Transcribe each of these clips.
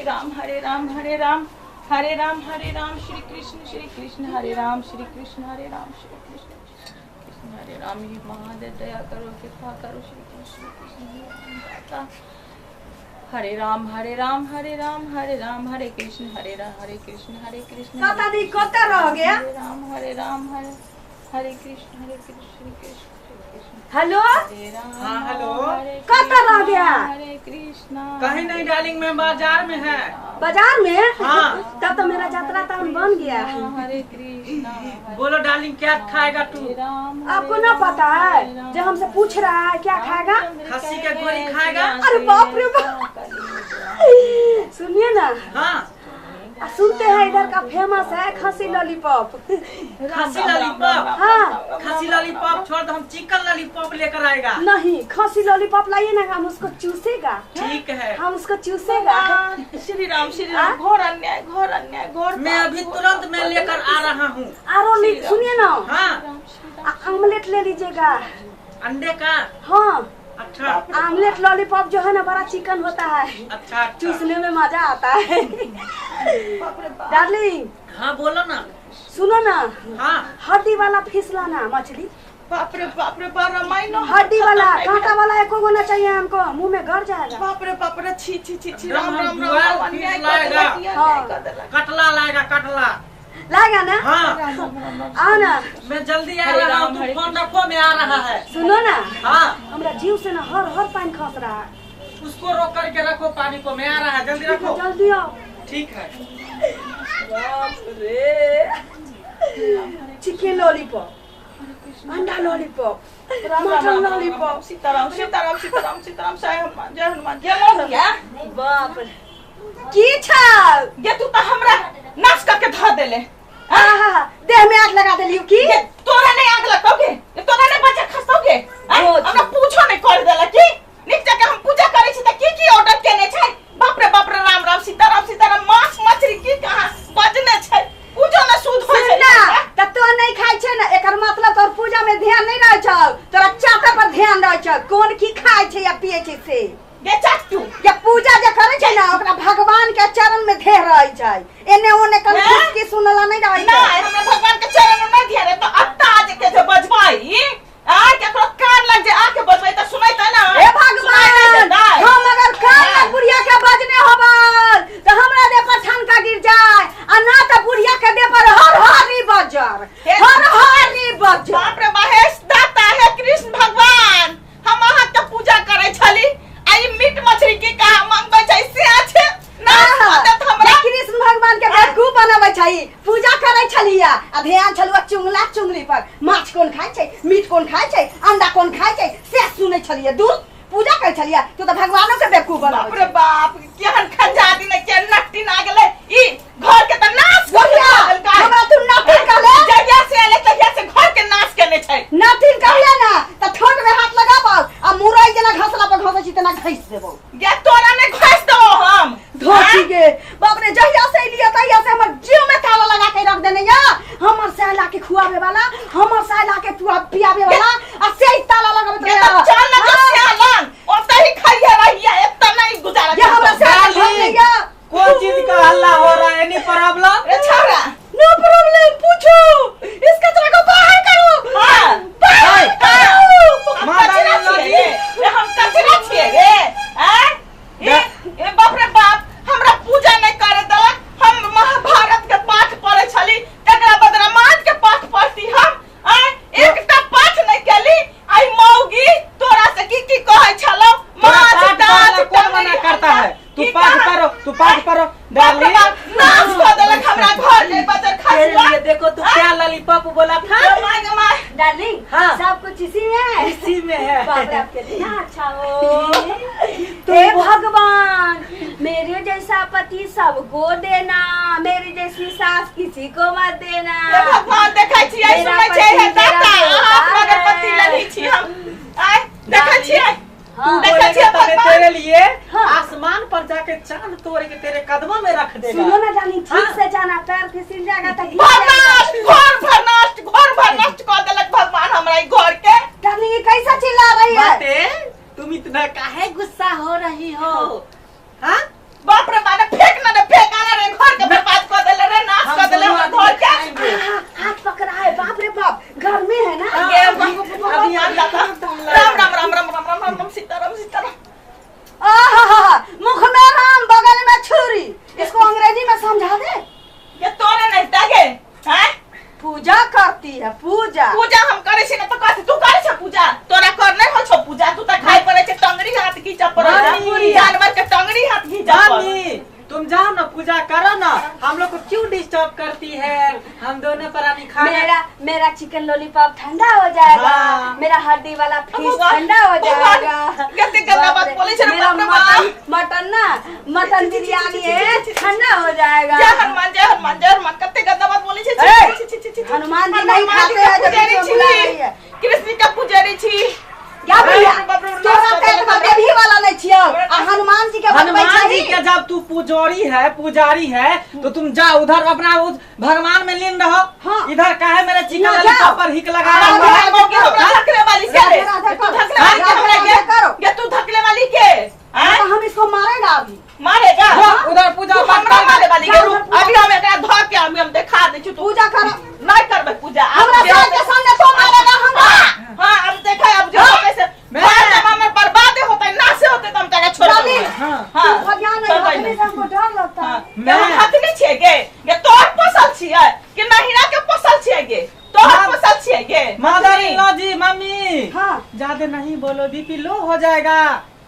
हरे राम हरे राम हरे राम हरे राम हरे राम श्री कृष्ण श्री कृष्ण हरे राम श्री कृष्ण हरे राम श्री कृष्ण कृष्ण हरे राम। ये महादेव दया करो कृपा करो श्री कृष्ण कृष्ण हरे राम दाता। हरे राम हरे राम हरे राम हरे राम हरे कृष्ण हरे राम हरे कृष्ण हरे कृष्ण पता नहीं कब रह गया। हरे राम हरे राम हरे हरे कृष्ण हरे कृष्ण श्री कृष्ण श्री कृष्ण हेलो हरे राम हाँ, हेलो। हरे कब रह कृष्ण, गया? हरे कृष्णा कहीं नहीं डार्लिंग, मैं बाजार में है। बाजार में? हाँ। तब तो मेरा यात्रा टाउन बन गया। हरे कृष्णा हरे बोलो डार्लिंग, क्या खाएगा तू? राम आपको ना पता है जो हमसे पूछ रहा है क्या खाएगा? खस्सी के गोली खाएगा? अरे बाप रे बाप। सुनिए ना, हाँ सुनते हैं इधर का फेमस है खसी लॉलीपॉप। खसी लॉलीपॉप? हाँ। खसी लॉलीपॉप छोड़ दो, हम चिकन लॉलीपॉप लेकर आएगा। नहीं, खसी लॉलीपॉप लाइए ना, हम उसको चूसेगा। ठीक है, हम उसको चूसेगा। श्री राम श्री राम, घोर अन्याय घोर अन्याय घोर। मैं अभी तुरंत मैं लेकर आ रहा हूँ। आरो सुनिए ना, हाँ आमलेट ले लीजिएगा। अंडे का? हाँ। अच्छा, आमलेट लॉलीपॉप जो है ना बड़ा चिकन होता है। अच्छा, चूसने में मजा आता है। डार्लिंग। हाँ बोलो ना। सुनो ना। हाँ। हड्डी वाला फिश लाना मछली। बाप रे बाप रे, बारह महीना हड्डी वाला, कांटा वाला एको होना चाहिए हमको, मुंह में गड़ जाएगा। बाप रे बाप रे, छी छी छी छी, राम राम राम। कटला लाएगा, कटला लाएगा ना? हाँ। आओ ना, मैं जल्दी आ रहा हूँ, तुम फोन रखो, मैं आ रहा है। सुनो ना। हाँ। हमरा जीव से ना हर हर पानी खस रहा है। उसको रोक करके रखो पानी को, मैं आ रहा है, जल्दी रखो। जल्दी आओ। ठीक है। बाप रे, चिकन लॉलीपॉप, अंडा lollipop, mutton lollipop. Sitaram Sitaram Sitaram Sitaram, जय हनुमान जय हनुमान। ये बाप रे, की छल ये तू तो हमरा नाश करके धर देले। आहा, देह में आग लगा देलियो की? तोरा नहीं आग लगतौगे, तोरा नहीं बच्चा खसतौगे। हमरा पूछो नहीं कर देला की निक जाके हम पूजा करे छी त की की ऑर्डर केने छै। बाप रे बाप रे, राम राम सीताराम सीताराम, मांस मछली की कहां बजने छै, पूजो ना शुद्ध होय छै ना। त तो नहीं खाय छै ना, एकर मतलब तोर पूजा में ध्यान नहीं रहै छौ, तोरा चाटा पर ध्यान रहै छौ, कोन की खाय छै या पिए छै से। गे चाटू ये पूजा जे करे छै ना ओकरा भगवान के चरण में ध्यान रहै छै, एने ओने कन की सुनला नहीं रहै छै। ना, हमरा भगवान के चरण में नहीं ध्यान रहे तो अत्ता आज के जे बजबाई आ केकरो कान लग जे आके बजबाई त सुनैत ना। हे भगवान, हम अगर कान लग बुढ़िया के बजने होबल त हमरा देह पर ठनका गिर जाए, आ ना त बुढ़िया के देह पर हर हरी बजर, हर हरी बजर। बाप रे महेश दाता हे कृष्ण भगवान, हम अहाँ के पूजा करे छली आ ई मीट मछली की कहा मंगबै छै से अछि ना हमरा। कृष्ण भगवान के बेवकूफ बनाबै छै, पूजा करे छलिया आ ध्यान छलुआ चुंगला चुंगली पर, माछ कोन खाय छै, मीट कोन खाय छै, अंडा कोन खाय छै से सुनै छलिया। दूर पूजा करे छलिया, तू त भगवानो के बेवकूफ बनाबै। बाप रे बाप, केहन खंजादी ने केहन नट्टी ना गेलै, ई घर के त नाश कर देलकै। हमरा तू नट्टी कहले? जहिया से एलै तहिया से घर के नाश केने छै। नट्टी कहले ना त ठोक में हाथ लगाबौ आ मुरई जेना घसला पर घसै छी तेना घसि देबौ। गे तोरा ने घसि देबौ हम। धोती गे बाप रे, जहिया से एलियै तहिया से हमर जीव में ताला लगा के रख देने या, हमर साला के खुआबे वाला, हमर साला के पियाबे वाला, आ से ही ताला लगाबे। गे त चल ना जो सियालन, ओतै ही खाइए रहिए, एतऽ नहीं गुजारा। ये हमरा साला खाइए। कौन चीज का हल्ला हो रहा है? Any problem? रे छौड़ा, नो प्रॉब्लम, पूछो इस कचरा को बाहर करो। हां बाहर करो। हम कचरा छियै रे, हम कचरा छियै रे। हैं ए बाप रे बाप, हमरा पूजा नहीं करे देलक। हम महाभारत के पाठ पढ़े छली, तकरा बाद रामायण के पाठ पढ़ती हम। आय एकटा पाठ नहीं केली। आई मौगी तोरा से की की कहै छलो? माछ दाल कौन मना करता है? तू पाठ पढ़ो, तू पाठ पढ़ो डार्लिंग। नाश कर देलक हमरा घर के बजर खसुआ। तेरे लिए देखो तू क्या लॉलीपॉप बोला था। डार्लिंग। हाँ। सब कुछ इसी में है, इसी में है। बाप रे, आप कितना अच्छा हो। हे भगवान, मेरे जैसा पति सबको देना, मेरे जैसी सास किसी को मत देना। हे भगवान, देखै छियै सुनै छियै हे दाता, अहाँ मगर पति लगी छी हम। आय देखै छियै। तू बोलेगा तो मैं तेरे लिए आसमान पर जाके चांद तोड़ के तेरे कदमों में रख देगा। सुनो ना डार्लिंग, ठीक से जाना, पैर फिसल जाएगा तो भरनाश, घर भरनाश, घर भरनाश कर देलक भगवान हमरा ई घर के। डार्लिंग ये कैसा चिल्ला रही है? बाते, तुम इतना काहे गुस्सा हो रही हो? हाँ? बाप रे बाप, फेंक पूजा करो ना, हम लोग को क्यों डिस्टर्ब करती है? हम दोनों प्राणी खाना। मेरा मेरा चिकन लॉलीपॉप ठंडा हो जाएगा। हाँ। मेरा हड्डी वाला फिश भगवान, ठंडा हो भगवान, जाएगा। कते गंदा बाप बात रे, बोले छै रे, मेरा बाप रे बाप। मटन, मटन ना, मटन बिरयानी है, ठंडा हो जाएगा। जय हनुमान, जय हनुमान, जय हनुमान। कते गंदा बात बोले छै। ए, छी, छी, छी, छी, छी। हनुमान जी नहीं हनुमान जी खाते के हैं जब पुजारी इनको छी। बुला रही है। कृष्ण के पुजारी छी। क्या भैया, बाप रे, बाप रे, तोरा नाश पेट कऽ में देलक। देवी वाला नहीं छियो आ हनुमान जी के बनबै हनुमान जी छही। के जब तू पुजारी है, पुजारी है तो तुम जाओ उधर, अपना उस भगवान में लीन रहो। हाँ। इधर काहे मेरे चिकन ना लॉलीपॉप जाओ। पर हिक लगा राधे, रहा है? राधे, मौगी हमरा धकले वाली के रे। राधे, राधे तू करो। धकले वाली के राधे, हमरा राधे के? करो। गे तू धकले वाली के? आँय? तो हम इसको मारेगा अभी। मारेगा? जा, उधर पूजा तू पाठ हमरा कर। मारे वाली के? जा, रुक, उधर पूजा अभी हम एकरा धऽ के अभी हम देखा दै छी। तू पूजा करो। नहीं करबै पूजा। आब हमरा जे साल के सामने तो मारेगा हमरा। हाँ, अब देखा, अब जो होतै से घर जब हमर बर्बाद होतै, नाशे होतै, त हम तोरा छोड़ डाली। देबै। हाँ। हाँ। तू भगवान नहीं, छोड़बै हथनी नहि। से हमको डर लगता है। हाँ। हम हथनी छियै गे? गे तोहर पोसल छियै कि नहिरा के पोसल छियै गे? तोहर पोसल छियै गे? Mother in law ji, mummy. हाँ। ज्यादा नहीं बोलो, बीपी लो हो जाएगा।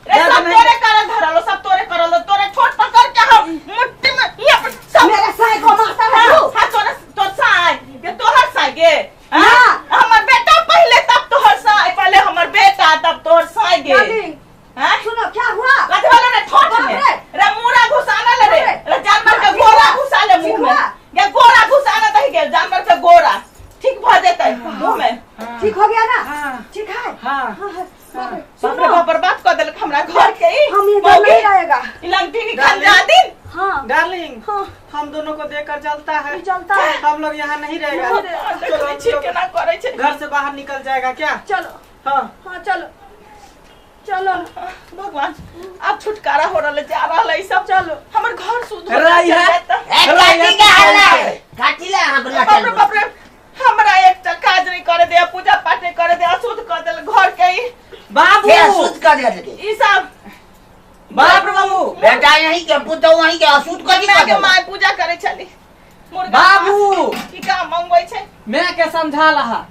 रे ज्यादा सब नहीं। तोरे करल धरलो, सब तोरे करल, तोरे ठोट पकड़ के हम मुट्ठी में ये पर सब। मेरे साई को मारता है हाँ, तू। हाँ, तोरे तोर साई ये तोहर साई गे। हाँ? ना। हमर बेटा पहले तब तोहर साई, पहले हमर बेटा तब तोहर साई गे। डार्लिंग, हाँ? सुनो क्या हुआ? कथी वाला रे ठोठ बाप में? रे। रे मुरा घुसाना ले रे। बाप रे। रे जानवर के हाँ, गोरा ठीक हुआ। घुसा ले मुंह ठीक में। हुआ। गे गोरा घुसाना दही गे जानवर के गोरा ठीक भ जेतै मुंह में। ठीक हो गया ना? हाँ। ठीक है। हाँ। हाँ, हाँ, बाप रे, बाप रे सुनो, बाप, बर्बाद कर देलक हमरा घर के ई। हम इधर मौगी, नहीं रहेगा। ई लंगटी निकाल जा दिन। हाँ। डार्लिंग, हाँ। हम दोनों को देखकर जलता है। जलता है। हम लोग यहाँ नहीं रहेगा। चलो, हम छी लोग केना करै छै। घर से बाहर निकल जाएगा क्या? चलो। हाँ। हाँ, चलो चलो। भगवान, अब छुटकारा हो रहल है, जा रहल है ई सब। चलो। हमर घर शुद्ध हो रही जाए है। त। ए, काटी के हल्ला है। काटी ले अहाँ बाप रे लटल। बाप रे, हमरा एकटा काज नहीं करे दे, पूजा पाठ नहीं करे दे, अशुद्ध कर देल घर के ई। बाबू, के अशुद्ध कर देलकै? ई सब। बाप रे बाबू। बेटा यहीं के, पुतहु वहीं के, अशुद्ध कथी माय कर के देलकै? माय पूजा करे छली। मुर्गा बाबू। मांस की का मंगबै छै? मैं के समझा लहा,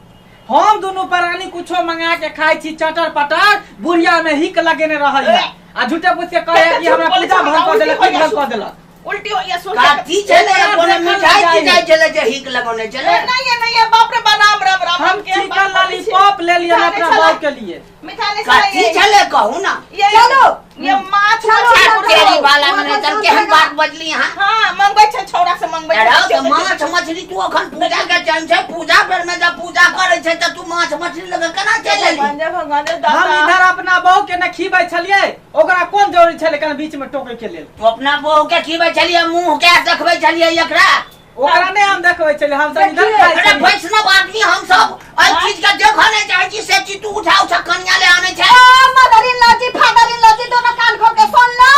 हम दुनू प्राणी कुछो मंगा के खाई छी चटर पटर, बुढ़िया में हिक लगेने रहल है आ झूठे पूछ के कहे कि हमरा पूजा भंग कऽ देलक, की भंग कऽ देलक। उल्टी होइया सुन। काठी छलै एकरा कोनो देखल मिठाई जाय। तिठाई छलै जे हिक लगौने छलै? नहीं है, नहीं है, बाप रे बा, राम राम राम। हम के चिकन बात करै छी। लॉलीपॉप ले लिए मिठाई अपना नहीं बाप छलै। के लिए। मिठाई नहीं छलै। कथी छलै कहू ना। ये चलो। ये माछ चलो, मछली चलो। पूरा- तेरी वाला वहाँ में पर चल काम केहन करेगा। बात बजली यहाँ? हाँ, मंगबै छै, छौड़ा से मंगबै छै। अरे तऽ माछ मछली तू अखन पूजा के टाइम छै, पूजा बेर में जब पूजा करै छै तऽ तू माछ मछली लऽ कऽ केना चलि एली? भगवान जय भगवान जय हम दाता। इधर अपना बहू के न खीबै छलियै, ओकरा कोन जरूरी छलै कन बीच में टोके के लेल? तू अपना बहू के खीबै छलियै, मुंह के देखबै छलियै एकरा? ओकरा नहि हम देखबै छलियै, हम सब इधर देखिए, खाइ अरे छलियै। वैष्णव आदमी हम सब एहि चीज के देखऽ नहि चाहै छी, से चीज तू उठा उठा कनिया ले आनै छै। Mother in law ji, father in law ji, दोनों कान खोल के सुन लो।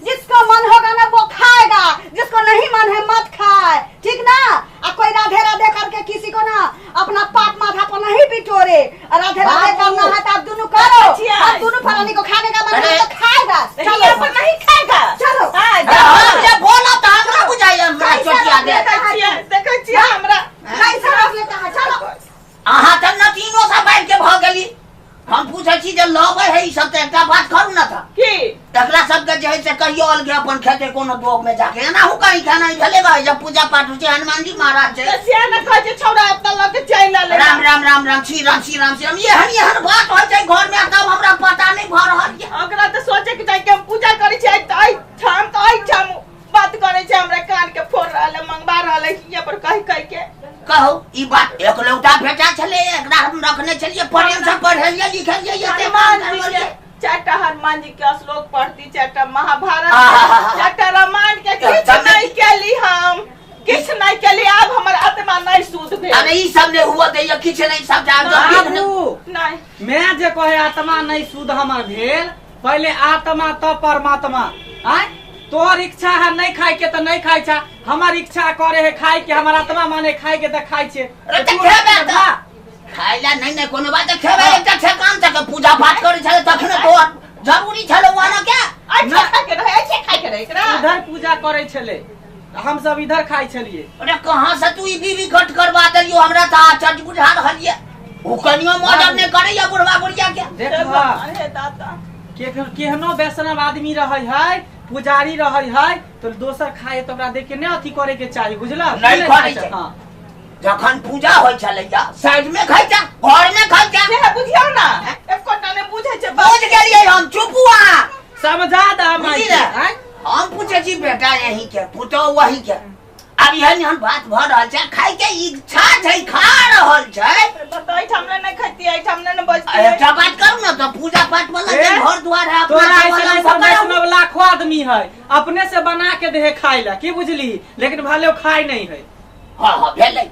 जिसको मन होगा ना वो खाएगा, जिसको नहीं मन है मत खाए, ठीक ना? आ कोई राधे राधे करके किसी को ना अपना पाप माथा पर नहीं बिटोरे। और राधे राधे बाबू। करना है तो आप दोनों करो। अच्छा। आप दोनों फलानी को खाने का मन है अरे। तो खाएगा। चलो चलो पर नहीं खाएगा। चलो। हाँ, अरे जाओ। हम जे बोलब तऽ हमरा बुझाइए हमरा कैसा चोटिया दे। लगता देखै छियै, देखै छियै हमरा। कैसा रख लेता है, चलो। अहाँ तऽ नटीनो सँ बाजि के भऽ गेली। हम पूछै छी जे लबै है ई सब तऽ एकटा बात करू ने तऽ की? तकरा सबके जे है से कहियो अलगे अपन खेते कोनो दोग में जाके एनाहू कहीं खाना भेले बा जब पूजा पाठ होइ छै हनुमान जी महाराज छै। तऽ से ने कहै छै छौड़ा अपना लऽ के चलि एलै। राम राम राम राम श्री राम श्री राम श्री राम, एहन एहन बात होइ छै घर में तब हमरा पता नहि भऽ रहल ये। ओकरा तऽ सोचे के चाही कि हम पूजा करै छियै तऽ एहिठाम तऽ एहिठाम बात करै छै, हमरा कान के फोड़ रहल है, मंगवा रहल है हियाँ पर कहि कहि के। कहू ई बात एकलौता बेटा छलै, एकरा हम रखने छलियै, प्रेम से पढ़ेलियै लिखेलियै, एते हनुमान काम जी के करबलियै। चारिटा हनुमान जी के श्लोक पढ़ती, चारिटा महाभारत, आहा। चारिटा रामायण के, किछु एकदम नहि केली हम, किछु नहि केली। आब हमर आत्मा नहि शुद्ध भेल। अरे ई सब नहि हुअ दैया, किछु नहि, सब जान बाबू नहि। मैं जे कहे आत्मा नहीं शुद्ध हमर भेल, पहले आत्मा तब परमात्मा। आय तोहर इच्छा है नहीं खाए के तो नहीं खाए छा, हमर इच्छा करे है खाए के, हमर आत्मा माने खाए के तो खाए छे। अरे तऽ खेबे तऽ खाय ला नहीं नहीं कोनो बात, खेबे एकटा ठेकान तक पूजा पाठ करै छलै तखने तोहर जरूरी छलै वहाँ के। अच्छा खाए के रहे, अच्छा खाए के रहे एकरा। उधर पूजा करे छले, हम सब इधर खाए छलिए। अरे कहाँ से तू ई बीबी कट करवा देलियो, हमरा तऽ आश्चर्य बुझा रहल ये। ओ कनियो मदद नहि करैया बुढ़वा बुढ़िया के। देख हे दाता, केहनो वैष्णव आदमी रहे है, पुजारी रहै है तो दोसर खाए तो ओकरा देख के नहि अथी करे के चाही बुझलक? नहि करै छै। हाँ। जखन पूजा होइ छलैया साइड में खाइ जा, घर में खाइ जा। से बुझियौ ना, एकोटा नहि बुझै छै बात। बुझ गेलियै हम, चुप अहाँ। समझा दे माई बुझली के, ने? आँय? हम पूछे छी बेटा यही के, पुतोह वही के, आब एहन एहन बात भऽ रहल छै, खाय के इच्छा छै, खा रहल छै। तऽ एहिठाम नहि खैतियै, एहिठाम नहि बजतियै। एकटा बात करू ने तऽ पूजा पाठ वाला जे ए, घर द्वार है अपना तोरा सब ऐसे वाला ऐसे सब कराउ। वैष्णव लाखों आदमी है, अपने से बना के दे खाय ला, की बुझली, लेकिन भले वो खाय नहीं है। हाँ हाँ भेलै।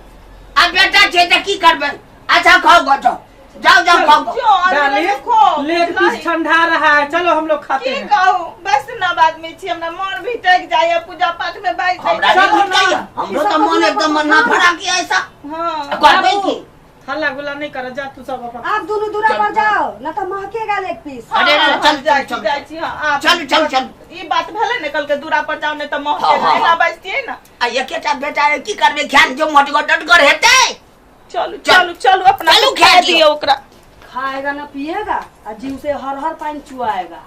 आब बेटा छै तऽ की करबै? अच्छा खाओ गो, जाओ जाओ जाओ खाओ गो। जो आदमी डार्लिंग, देखो, लेग पीस ठंडा रहा है, चलो हम लोग खाते की हैं। कहू, वैष्णव आदमी छी, हमरा मन भी टकि जाइए पूजा पाठ में बाजि जाइ हमरा छै। भी भटकैया, हमरो तऽ मन एकदम ना फराक ऐसा। हाँ। करबै की? हल्ला गुल्ला नहीं कर, जा तू सब अपन। आप दोनों दूरा पर जाओ ना तो महकेगा लेग पीस। अरे, अरे, हाँ, चल, जाइ चल, छी, जाइ छी, हाँ, आब। चल, चल, चल। ई बात भेलै ने, कल के दूरा पर जाओ, नहीं तऽ महके। हाँ, हाँ, एना हाँ। बजतियै ने। आ एकेटा बेटा है, की करबै? ख्याल जो मोटगर डटगर हेतै। चलू। चल। चलू चलू, अपना चलू, खा खा दियौ। दियौ ओकरा। खाएगा ना पिएगा आ जीव से हर हर पानी चुआएगा।